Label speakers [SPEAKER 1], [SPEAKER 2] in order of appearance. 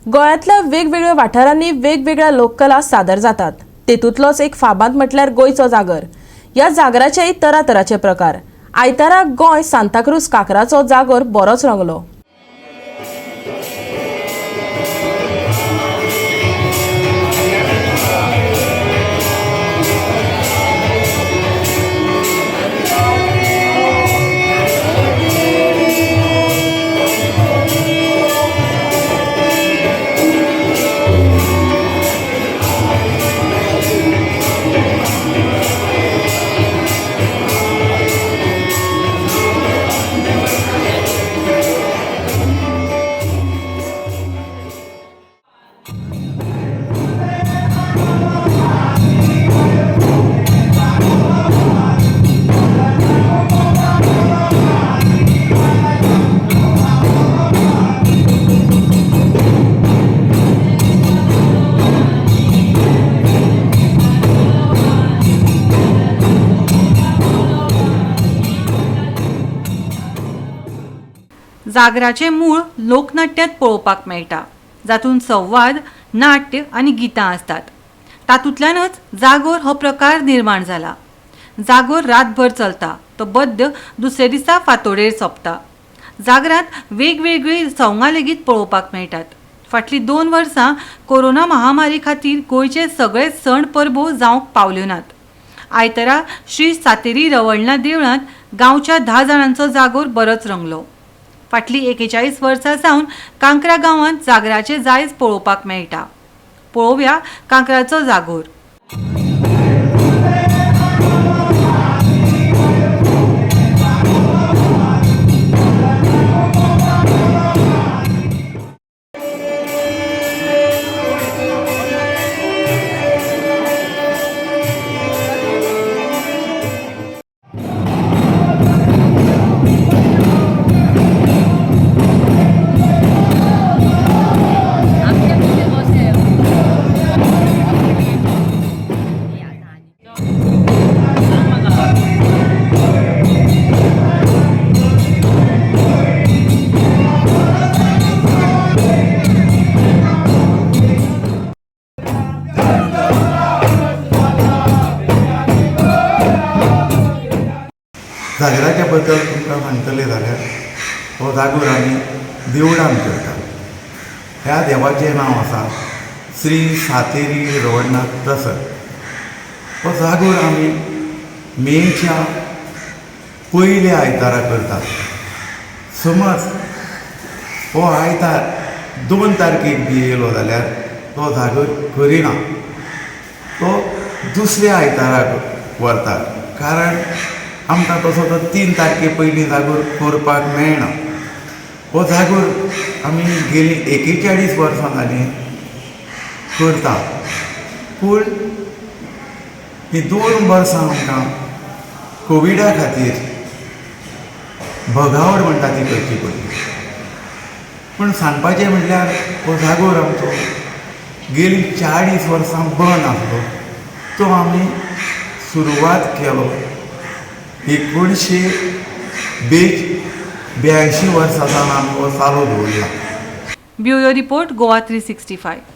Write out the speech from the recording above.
[SPEAKER 1] गोंयांतल्या वेगवेगळ्या वाठारांनी वेगवेगळ्या लोककला सादर जातात. तेतूंतलोच एक फामाद म्हटल्यार गोंयचो जागर. ह्या जागराचेय तरातराचे प्रकार. आयतारा गोंय सांताक्रूज काकराचो जागोर बरोच रंगलो.
[SPEAKER 2] जागराचें मूळ लोकनाट्यांत पळोवपाक मेळटा, जातूंत संवाद, नाट्य आनी गितां आसतात. तातूंतल्यानच जागोर हो प्रकार निर्माण जाला. जागोर रातभर चलता, तो बद्द दुसरे दिसा फांतोडेर सोंपता. जागरांत वेगवेगळीं सवंगां लेगीत पळोवपाक मेळटात. फाटलीं 2 वर्सां कोरोना महामारी खातीर गोंयचे सगळे सण परबो जावंक पावल्यो नात. आयतारा श्री सातेरी रवळना देवळांत गांवच्या 10 जाणांचो जागोर बरोच रंगलो. फाटलीं 41 वर्सां सावन कांक्रा गांवांत जागराचें जायज पळोवपाक मेळटा. पळोवया कांक्राचो जागोर.
[SPEAKER 3] जागराच्या बद्दल तुमकां सांगतले जाल्यार हो जागोर आमी देवळान करतात. ह्या देवाचें नांव आसा श्री सातेरी रवळनाथ प्रसन्न. हो जागोर आमी मेच्या पयल्या आयतारा करतात. समज हो आयतार 2 तारखेक बी येयलो जाल्यार तो जागोर करिना, तो दुसऱ्या आयताराक व्हरतात. कारण आमकां तसो तो 3 तारखे पयलीं जागोर करपाक मेळना. हो जागोर आमी गेलीं 41 वर्सां जालीं करता, पूण हीं 2 वर्सां आमकां कोविडा खातीर भगावड म्हणटा ती करची पडली. पूण सांगपाचें म्हणल्यार हो जागोर आमचो गेलीं 40 वर्सां बंद आसलो, तो आमी सुरवात केलो 1982 वर्सां सावन आमी हो चालू दवरला.
[SPEAKER 2] Bureau report, Goa 365.